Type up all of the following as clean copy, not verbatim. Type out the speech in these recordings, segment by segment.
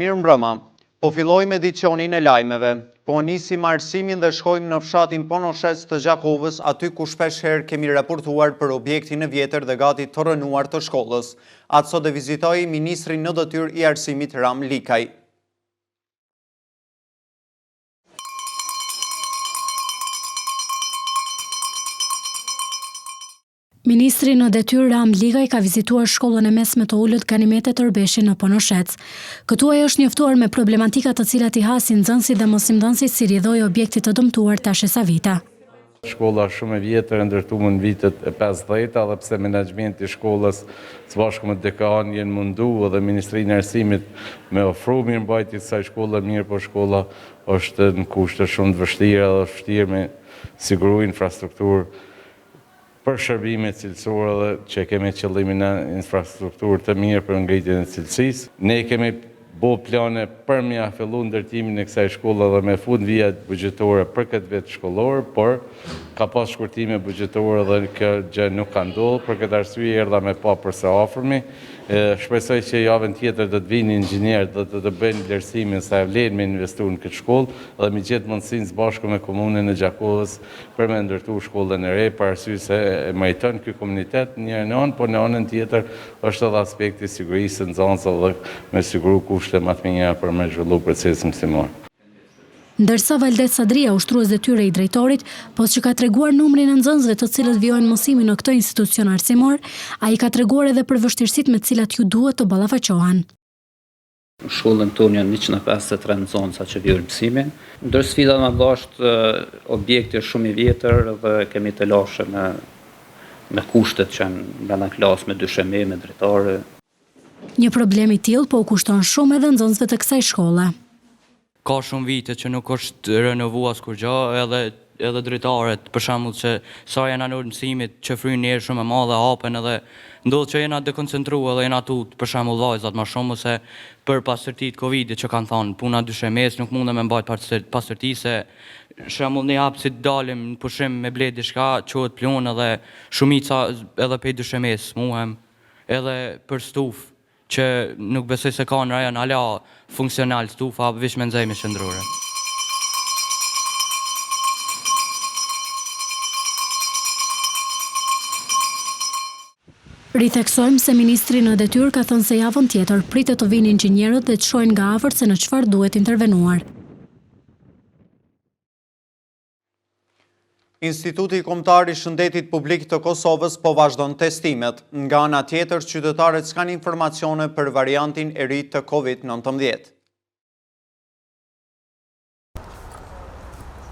Mirëmbrëma. Po fillojmë edicionin e lajmeve. Po nisim arsimin dhe shkojmë në fshatin Ponoshec të Gjakovës, aty ku shpesh herë kemi raportuar për objektin e vjetër dhe gati të rrënuar të shkollës. Atë sot e vizitoi ministri në detyrë i arsimit Ramë Likaj. Ministri në detyrë Ramë Likaj ka vizituar shkollën e mesme të ulët Ganimete Torbeshi në Ponoshec. Këtu ai është njoftuar me problematikat të cilat i hasin nxënësit dhe mësimdhënësit si rrjedhojë e objektit të dëmtuar tash e sa vite. Shkolla është shumë e vjetër e ndërtuar në vitet e pesëdhjeta edhe pse menaxhmenti i shkollës së bashku me DKA-n janë mundu edhe Ministrinë e Arsimit me ofru mirëmbajtje të kësaj shkolle mirëpo shkolla është në kushte shumë të vështira dhe është vështirë me siguru infrastrukturë për shërbime cilësore dhe që kemi qëllimin në infrastrukturë të mirë për ngritjen e cilësisë. Ne kemi bo plane për me ia fillu ndërtimin e kësaj shkolle dhe me fut në vijat buxhetore për këtë vit shkollor, por ka pas shkurtime buxhetore dhe kjo gjë nuk ka ndodhur, për këtë arsye erdha me pa për së afërmi. Shpresoj që javën tjetër do të vijnë inxhinierët dhe do të bëjnë vlerësimin sa e vlen me investu në këtë shkollë dhe me gjetë mundësinë së bashku me komunën e Gjakovës për me ndërtu shkollën e re, për arsye se e meriton ky komunitet në njërën anë, por në anën tjetër është edhe aspekti i sigurisë së nxënësve dhe me siguru kushte më të mira për me zhvillu procesin mësimor. Ndërsa Valdet Sadria, ushtrues detyre i drejtorit, pos që ka treguar numrin e nxënësve të cilët vijojnë mësimin në këtë institucion arsimor, ai ka treguar edhe për vështirësitë me të cilat ju duhet të ballafaqohen. Në shkollën tonë janë 153 nxënësa që vijojnë mësimin. Ndër sfidat më të mëdha është objekti është shumë i vjetër dhe kemi telashe me me kushtet që janë brenda klasë, me dysheme, me dritare. Një problem i tillë po u kushton shumë edhe nxënësve të kësaj shkolle. Ka shumë vite që nuk është renovu as kurgjo edhe edhe dritaret për shembull që sa jena në orë mësimit që fryn një erë shumë e madhe hapen edhe ndodh që jena dekoncentru edhe jena tut për shembull vajzat ma shumë ose për pastërti të covidit që kanë thanë puna dyshemes nuk mundem me mbajt pastërti se shembull një hap si të dalim në pushim me ble diçka çohet pluhun edhe shumica edhe prej dyshemes smuhem edhe për stufë Që nuk besoj se ka në rajon hala funksional stufa veç me nxehje qendrore. Ritheksojmë se ministri në detyrë ka thënë se javën tjetër pritet të vijnë inxhinierët dhe të shohin nga afër se në çfarë duhet intervenuar. Instituti Kombëtar i Shëndetit Publik të Kosovës po vazhdon testimet. Nga ana tjetër, qytetarët s'kanë informacione për variantin e ri të Covid-19.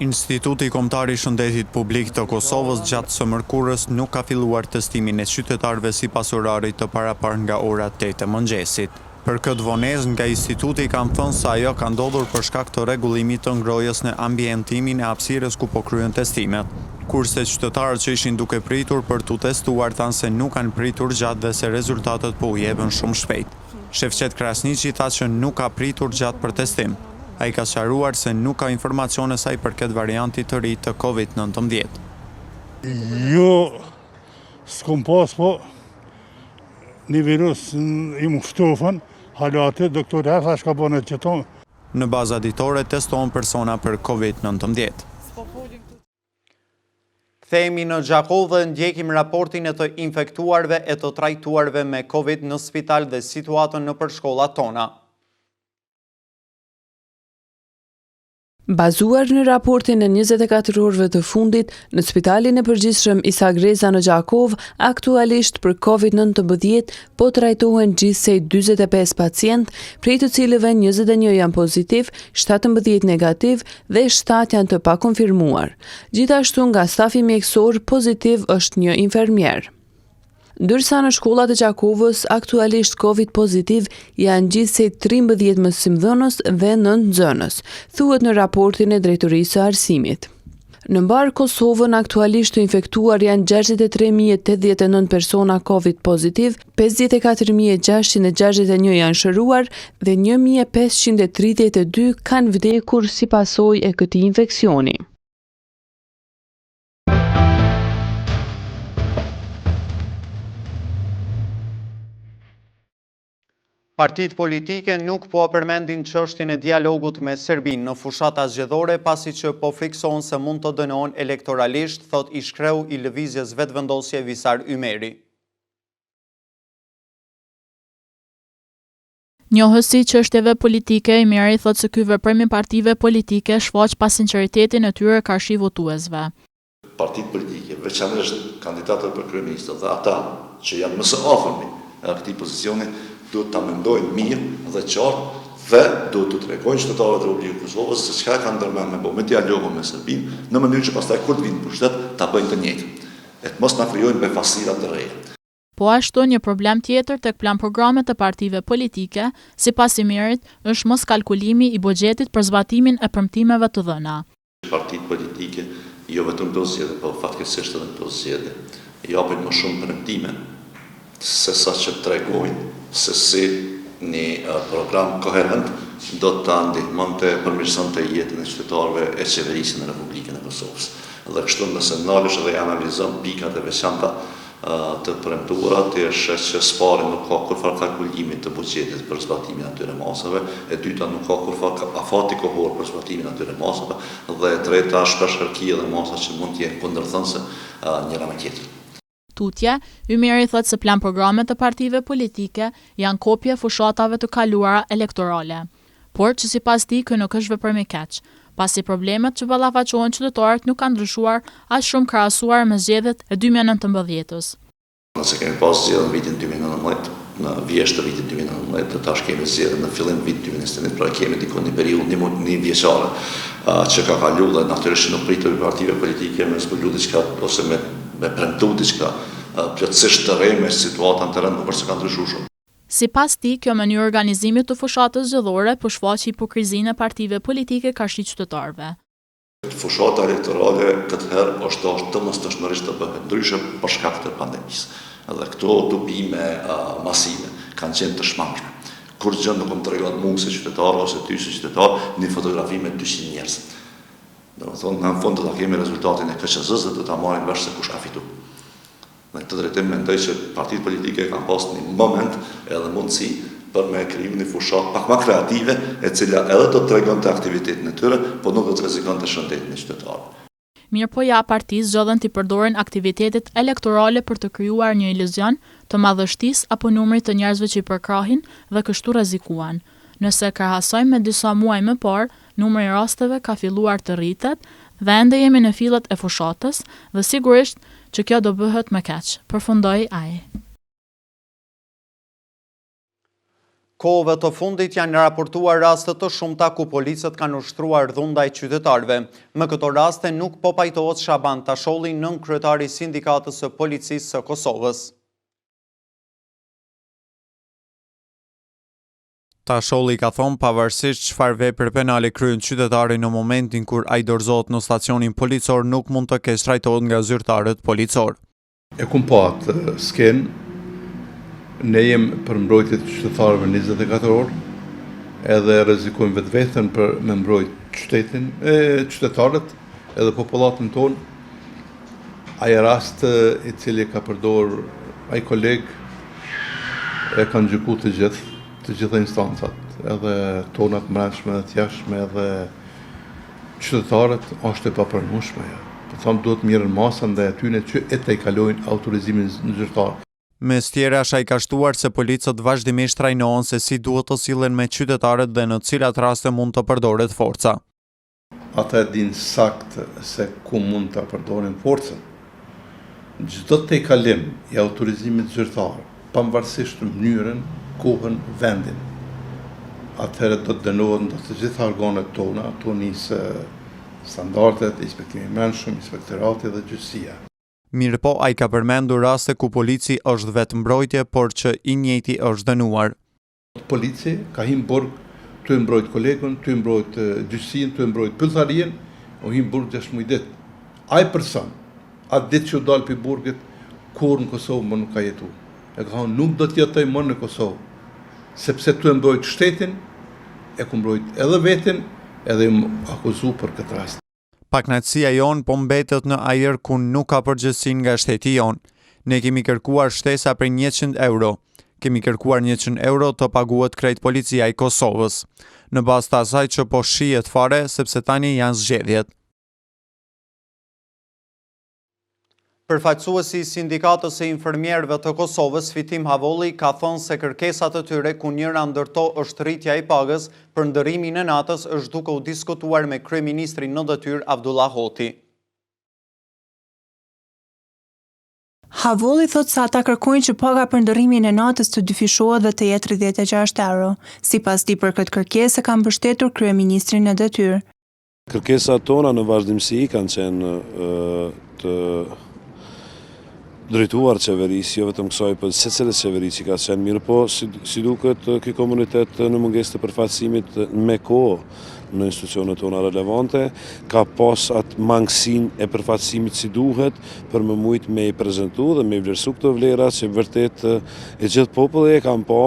Instituti Kombëtar i Shëndetit Publik të Kosovës gjatë së mërkurës nuk ka filluar testimin e qytetarëve sipas orarit të paraparë nga ora 8 e mëngjesit. Për këtë vonesë, nga instituti kanë thënë se ajo ka ndodhur për shkak të rregullimit të ngrohjes në ambientimin e hapësirës ku po kryhen testimet. Kurse qytetarët që ishin duke pritur për t'u testuar thanë se nuk kanë pritur gjatë dhe se rezultatet po u jepen shumë shpejt. Shefqet Krasniqi tha që nuk ka pritur gjatë për testim. Ai ka sqaruar se nuk ka informacione sa i përket variantit të ri të Covid 19. Jo, s'kom pas, po Një virus i më ftofën, halate, doktori e tha shka bënë qëto. Në baza ditore testohen persona për Covid 19. Kthehemi në Gjakovë dhe ndjekim raportin e të infektuarve e të trajtuarve me Covid në spital dhe situatën nëpër shkollat tona. Bazuar në raportin e 24 orëve të fundit, në Spitalin e Përgjithshëm Isak Reza në Gjakovë, aktualisht për COVID-19 po trajtohen gjithsej 45 pacientë, prej të cilëve 21 janë pozitiv, 17 negativ dhe 7 janë të pakonfirmuar. Gjithashtu nga stafi mjekësor pozitiv është një infermier. Ndërsa në shkollat e Gjakovës aktualisht Covid pozitiv janë gjithsej 13 mësimdhënës dhe 9 nxënës, thuhet në raportin e Drejtorisë së Arsimit. Në mbarë Kosovën aktualisht të infektuar janë 63.089 persona Covid pozitiv, 54.661 janë shëruar dhe 1.532 kanë vdekur si pasojë e këtij infeksioni. Partitë politike nuk po përmendin çështjen e dialogut me Serbinë në fushata zgjedhore pasi që po frikësohen se mund të dënohen elektoralisht, thotë ish-kreu i Lëvizjes Vetëvendosje Visar Ymeri. Njohësi i çështjeve politike, Ymeri thotë se ky veprim i partive politike shfaq pasinqeritetin e tyre karshi votuesve. Partitë politike, veçanërisht kandidatët për kryeministër dhe ata që janë më së afërmi këtij pozicioni, duhet ta mendojnë mirë dhe qartë dhe duhet t'u tregojnë qytetarëve të Republikës së Kosovës se çka e kanë ndërmend me bo me dialogun me Serbinë, në mënyrë që pastaj kur të vijnë në pushtet ta bëjnë të njëjtën. E të mos na krijojnë befasira të reja. Po ashtu, një problem tjetër tek planprogramet e partive politike, sipas Ymerit, është moskalkulimi i buxhetit për zbatimin e premtimeve të dhëna. Partitë politike, jo vetëm këto zgjedhje, po fatkeqësisht edhe në këto zgjedhje, japin më shumë premtime sesa që tregojnë se si një program koherent do ta ndihmonte e përmirësonte jetën e qytetarëve e qeverisjen në Republikën e Kosovës. Dhe kështu nëse nalesh dhe i analizon pikat e veçanta të premtuara, ti e sheh që së pari nuk ka kurrfarë kalkulimi të buxhetit për zbatimin e atyre masave, e dyta nuk ka kurrfarë afati kohor për zbatimin e atyre masave dhe e treta shpeshherë ki edhe masa që mund të jenë kundërthënëse njëra me tjetrën. Tutje, Ymeri thotë se planprogramet e partive politike janë kopje e fushatave të kaluara elektorale. Por që sipas tij ky nuk është veprim i keq, pasi problemet që ballafaqohen qytetarët nuk kanë ndryshuar aq shumë krahasuar me zgjedhjet e 2019-ës. Nëse kemi pas zgjedhje në vitin 2019, në vjeshtë të vitit 2019 dhe tash kemi zgjedhje në fillim të vitit 2021, pra kemi diku një periudhë një, një vjeçare që ka kalu dhe natyrisht që nuk pritet prej partive politike me zbulu diçka ose me, me premtu diçka plotësisht të re me situata në terren nuk është se ka ndryshu shumë. Sipas tij, kjo mënyrë organizimi të fushatës zgjedhore po shfaq hipokrizinë e partive politike karshi qytetarëve. Fushata elektorale këtë herë është dashtë domosdoshmërisht të bëhet ndryshe për shkak të pandemisë. Dhe këto tubime masive kanë qenë të shmangshme. Kurrgjë nuk më tregon mua si qytetar ose ty si qytetar një fotografi me 200 njerëz. Domethënë, në fund do ta kemi rezultatin e KQZ-së dhe do ta marrim vesh se kush ka fitu. Në këtë drejtim mendoj që partitë politike kanë pas një moment edhe mundësi për me kriju një fushatë pak ma kreative, e cila edhe do të tregonte aktivitetin e tyre, po nuk do të rrezikonte shëndetin e qytetarëve. Mirëpo ja, partitë zgjodhën t'i përdorin aktivitetet elektorale për të krijuar një iluzion të madhështisë apo numrit të njerëzve që i përkrahin dhe kështu rrezikuan. Nëse e krahasojmë me disa muaj më parë, numri i rasteve ka filluar të rritet dhe ende jemi në fillet e fushatës dhe sigurisht që kjo do bëhet më keq, përfundoi ai. Kohëve të fundit janë raportuar raste të shumta ku policët kanë ushtruar dhunë ndaj qytetarëve. Me këto raste nuk po pajtohet Shaban Tasholli, nënkryetari i Sindikatës së Policisë së Kosovës. Tasholli ka thonë pavarësisht çfarë vepre penale kryen qytetari në momentin kur ai dorëzohet në stacionin policor nuk mund të keqtrajtohet nga zyrtarët policorë. E kum pa atë skenë, ne jem për mbrojtje të qytetarëve 24 orë, edhe rrezikojmë vetveten për me mbrojt qytetin, e qytetarët, edhe popullatën tonë, Ai rast i cili ka përdor ai koleg e kanë gjyku të gjithë, të gjitha instancat, edhe tonat mbrendshme dhe të jashtme edhe qytetarët është e papranueshme. Po them duhet merren masa ndaj atyne që e tejkalojnë autorizimin zyrtar. Mes tjerash ai ka shtuar se policët vazhdimisht trajnohen se si duhet të sillen me qytetarët dhe në cilat raste mund të përdoret forca. Ata e dinë saktë se ku mund ta përdorin forcën. Çdo tejkalim i autorizimit zyrtar, pavarësisht mënyrën, kohën, vendin, atëherë do të dënohet nga të gjitha organet tona, tu nisë standardet, inspektimi i mbrendshëm, inspektorati dhe gjyqësia. Mirëpo ai ka përmendur raste ku polici është vetëmbrojtje, por që i njëjti është dënuar. Polici ka hi n'burg tu e mbrojt kolegun, tu e mbrojt gjyqësinë, tu e mbrojt pylltarinë, u hi n'burg 6 muaj ditë. Ai person, atë ditë që u dal prej burgit, kurrë në Kosovë më nuk ka jetu. E ka thonë nuk do të jetoj më në Kosovë, sepse tu e mbrojt shtetin, e ku mbrojt edhe vetin, edhe jam akuzu për këtë rast. Pakënaqësia jonë po mbetet në ajër ku nuk ka përgjegjësi nga shteti jonë. Ne kemi kërkuar shtesa prej 100 euro. Kemi kërkuar 100 euro të paguhet krejt policia i Kosovës. Në bazë të asaj që po shihet fare, sepse tani janë zgjedhjet. Përfaqësuesi i Sindikatës së Infermierëve të Kosovës, Fitim Havolli, ka thënë se kërkesat e tyre, ku njëra ndër to është rritja e pagës për ndërrimin e natës, është duke u diskutuar me kryeministrin në detyrë Avdullah Hoti. Havolli thotë se ata kërkojnë që paga për ndërrimin e natës të dyfishohet dhe të jetë 36 euro. Sipas tij për këtë kërkesë e ka mbështetur kryeministrin në detyrë. Kërkesat tona në vazhdimësi kanë qenë të drejtuar qeverisë, jo vetëm kësaj, por secilës qeveri që ka qenë, mirëpo, si, si duket ky komunitet në mungesë të përfaqësimit me kohë në institucionet tona relevante, ka pas atë mangësinë e përfaqësimit si duhet për me mujtë me i prezentu dhe me i vlerësu këto vlera që vërtet e gjithë populli e kanë pa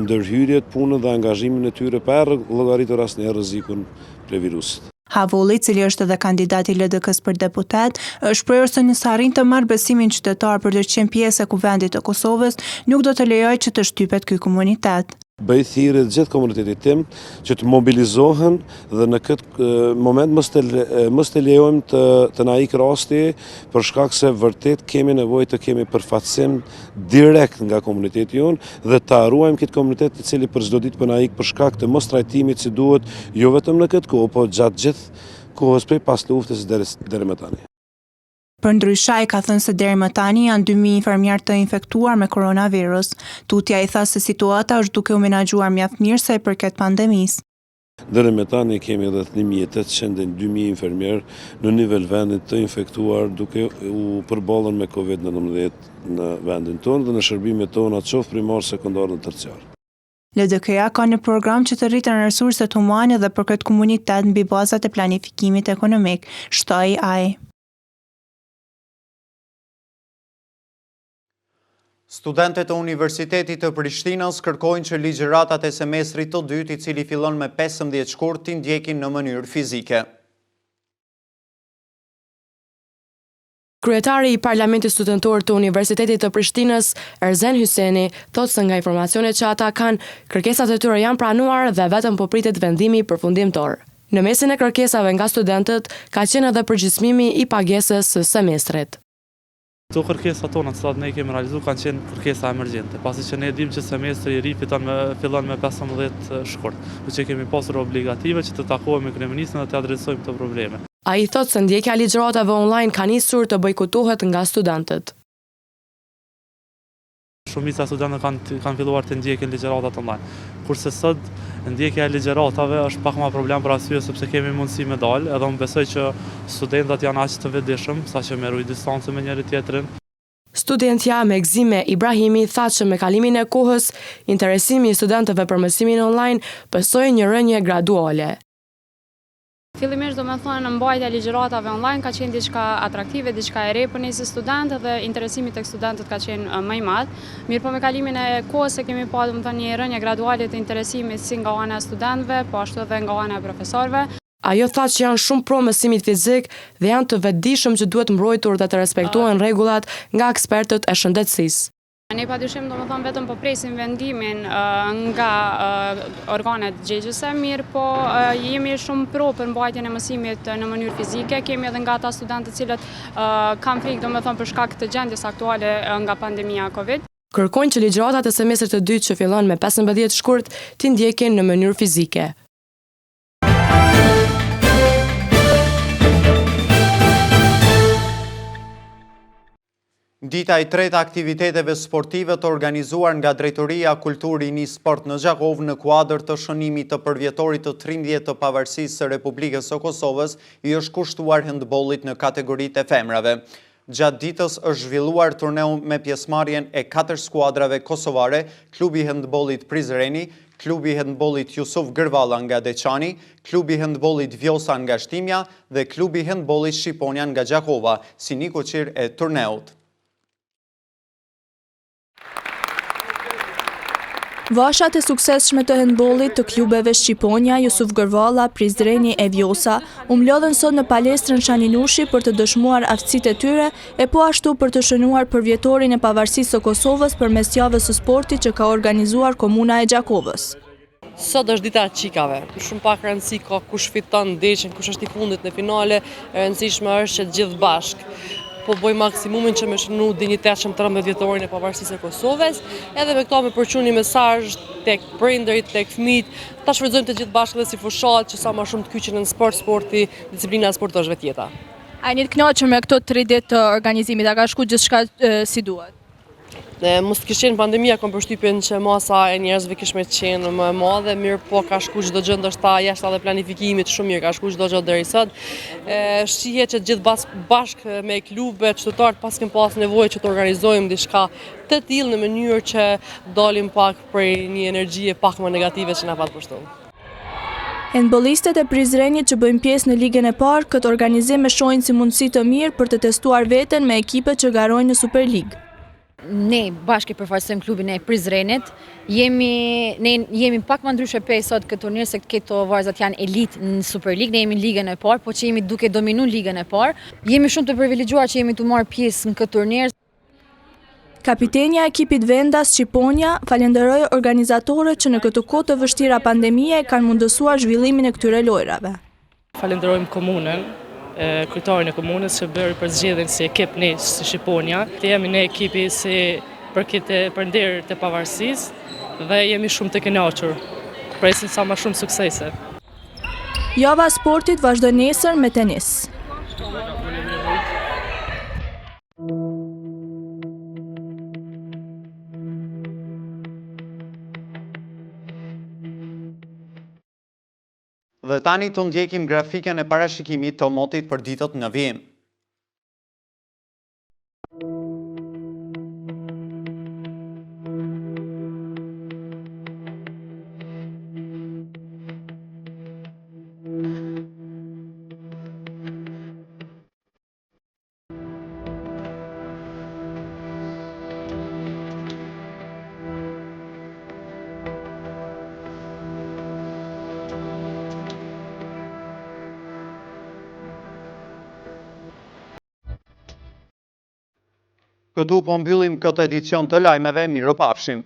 ndërhyrjet, punën dhe angazhimin e tyre pa e llogaritur asnjëherë rrezikun prej virusit. Havolli, i cili është edhe kandidat i LDK-së për deputet, është shprehur se nëse arrin të marrë besimin qytetar për të qenë pjesë e Kuvendit të Kosovës, nuk do të lejojë që të shtypet ky komunitet. Bëj thirrje të gjithë komunitetit tim që të mobilizohen dhe në këtë moment mos të mos të lejojmë të të na ikë rasti për shkak se vërtet kemi nevojë të kemi përfaqësim direkt nga komuniteti jonë dhe ta ruajmë këtë komunitet i cili për çdo ditë po na ik për shkak të mostrajtimit si duhet, jo vetëm në këtë kohë, po gjatë gjithë kohës prej pas luftës deri deri më tani. Përndryshe, ai ka thënë se deri më tani janë 2000 infermierë të infektuar me koronavirus. Tutje ai tha se situata është duke u menaxhuar mjaft mirë sa i përket pandemisë. Deri me tani kemi rreth 1800 deri në 2000 infermierë në nivel vendit të infektuar duke u përballur me Covid-19 në vendin tonë dhe në shërbimet tona qoftë primar, sekondar dhe terciar. LDK-ja ka në program që të rriten resurset humane dhe për këtë komunitet mbi bazat e planifikimit ekonomik, shtoi ai. Studentët e Universitetit të Prishtinës kërkojnë që ligjëratat e semestrit të dytë, i cili fillon me 15 shkurt, t'i ndjekin në mënyrë fizike. Kryetari i Parlamentit Studentor të Universitetit të Prishtinës, Erzen Hyseni, thotë se nga informacionet që ata kanë, kërkesat e tyre janë pranuar dhe vetëm po pritet vendimi përfundimtar. Në mesin e kërkesave nga studentët, ka qenë edhe përgjysmimi i pagesës së semestrit. Këto kërkesa tona të cilat ne i kemi realizu kanë qenë kërkesa emergjente, pasi që ne dimë që semestri i ri fiton me, fillon me 15 shkurt, kështu që kemi pasur obligative që të takohemi me kryeministrin dhe të adresojmë këto probleme. Ai thotë se ndjekja e ligjëratave online ka nisur të bojkotohet nga studentët. Shumica e studentëve kanë kanë filluar të ndjekin ligjëratat online. Kurse sot ndjekja e ligjëratave është pak ma problem për arsye sepse kemi mundësi me dalë, edhe unë besoj që studentët janë aq të vetëdijshëm saqë me rujt distancën me njëri tjetrin. Studentja Megzime Ibrahimi tha që me kalimin e kohës, interesimi i studentëve për mësimin online pësoi një rënie graduale. Fillimisht domethënë mbajtja e ligjëratave online ka qenë diçka atraktive, diçka e re për ne si studentë dhe interesimi tek studentët ka qenë më i madh. Mirëpo me kalimin e kohës e kemi pa domethënë një rënie graduale të interesimit si nga ana e studentëve, po ashtu edhe nga ana e profesorëve. Ajo tha që janë shumë pro mësimit fizik dhe janë të vetëdijshëm që duhet mbrojtur dhe të respektohen rregullat nga ekspertët e shëndetësisë. Ne padyshim domethënë vetëm po presim vendimin nga organet gjegjëse, mirëpo jemi shumë pro për mbajtjen e mësimit në mënyrë fizike, kemi edhe nga ata studentë të cilët kanë frikë domethënë për shkak të gjendjes aktuale nga pandemia Covid. Kërkojnë që ligjëratat e semestrit të dytë që fillon me 15 shkurt t'i ndjekin në mënyrë fizike. Dita e tretë e aktiviteteve sportive të organizuar nga Drejtoria Kulturë Rini Sport në Gjakovë në kuadër të shënimit të përvjetorit të 13 të Pavarësisë së Republikës së Kosovës i është kushtuar hendbollit në kategoritë e femrave. Gjatë ditës është zhvilluar turneu me pjesëmarrjen e katër skuadrave kosovare, Klubi i Hendbollit Prizreni, Klubi i Hendbollit Jusuf Gërvalla nga Deçani, Klubi i Hendbollit Vjosa nga Shtimja dhe Klubi i Hendbollit Shqiponja nga Gjakova, si nikoqir e turneut. Vashat e suksesshme të hendbollit të klubeve Shqiponja, Jusuf Gërvalla, Prizreni e Vjosa, u mblodhën sot në palestrën Shani Nushi për të dëshmuar aftësitë e tyre e po ashtu për të shënuar përvjetorin e Pavarësisë së Kosovës përmes javës së sportit që ka organizuar Komuna e Gjakovës. Sot është dita e çikave. Shumë pak rëndësi ka kush fiton ndeshjen, kush është i fundit në finale, e rëndësishme është që të gjithë bashkë po bëjmë maksimumin që me shënu dinjitetshëm 13 vjetorin e pavarësisë së Kosovës, edhe me këto me përçu një mesazh tek prindërit, tek fëmijët, ta shfrytëzojmë të gjithë bashkë dhe si fushatë që sa ma shumë të kyçen në sport, sporti, disiplina e sportit është vetë jeta. A jeni të kënaqur me këto 3 ditë të organizimit, a ka shku gjithçka si duhet? Mos të kish qenë pandemia, kom përshtypjen që masa e njerëzve kish me qenë më e madhe, mirëpo ka shku çdo gjë ndoshta jashtë edhe planifikimit, shumë mirë ka shku çdo gjë deri sot. Shihet që të gjithë bashkë me klube, qytetarët paskem pas nevojë që të organizojmë diçka të tillë në mënyrë që dalim pak prej një energjie pak më negative që na pat pushtu. Hendbollistet e Prizrenit që bëjnë pjesë në Ligën e Parë, këtë organizim e shohin si mundësi të mirë për të testuar veten me ekipet që garojnë në Superligë. Ne bashkë përfaqësojmë klubin e Prizrenit. Jemi ne jemi pak më ndryshe pe sot këtë turnir se këto vajzat janë elitë në Superligë, ne jemi në Ligën e Parë, po që jemi duke dominu Ligën e Parë. Jemi shumë të privilegjuar që jemi tu marrë pjesë në këtë turnir. Kapitenia e ekipit vendas Shqiponja falënderoi organizatorët që në këtë kohë të vështira pandemie kanë mundësuar zhvillimin e këtyre lojërave. Falënderojmë komunën, kryetarin e komunës që bëri përzgjedhjen si ekip ne si Shqiponja. Të jemi ne ekipi si për këtë për nder të pavarësisë dhe jemi shumë të kënaqur. Presim sa më shumë suksese. Java e sportit vazhdon nesër me tenis. Dhe tani të ndjekim grafikën e parashikimit të motit për ditët në vijim. Këtu po mbyllim këtë edicion të lajmeve, mirupafshim.